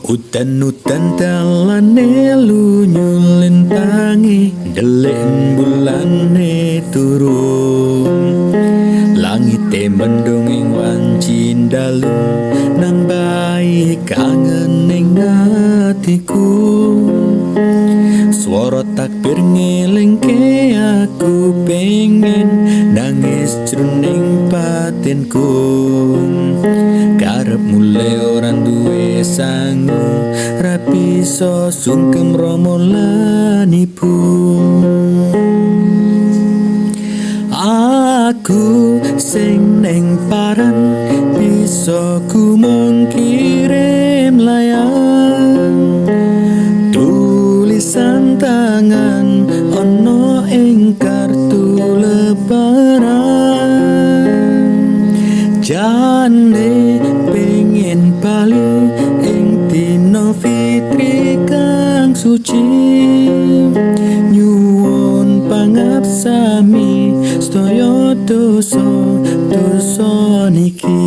Udan-udan dalane lunyu lintangi, ndelik bulane turu. Langite mendung ing wanci dalu, nambahi kangen ing atiku. Swara takbir ngelingke aku pengen nangis jroning batinku. Karep mulih ora duwe sangu, ra bisa sungkem rama lan ibu. Aku sing ning paran bisa gumung kirim layang, tulisan tangan ana ing kartu lebaran. Jane pengen bali ing dina fitri kang suci, nyuwun pangapsami sedaya dosa dosa niki.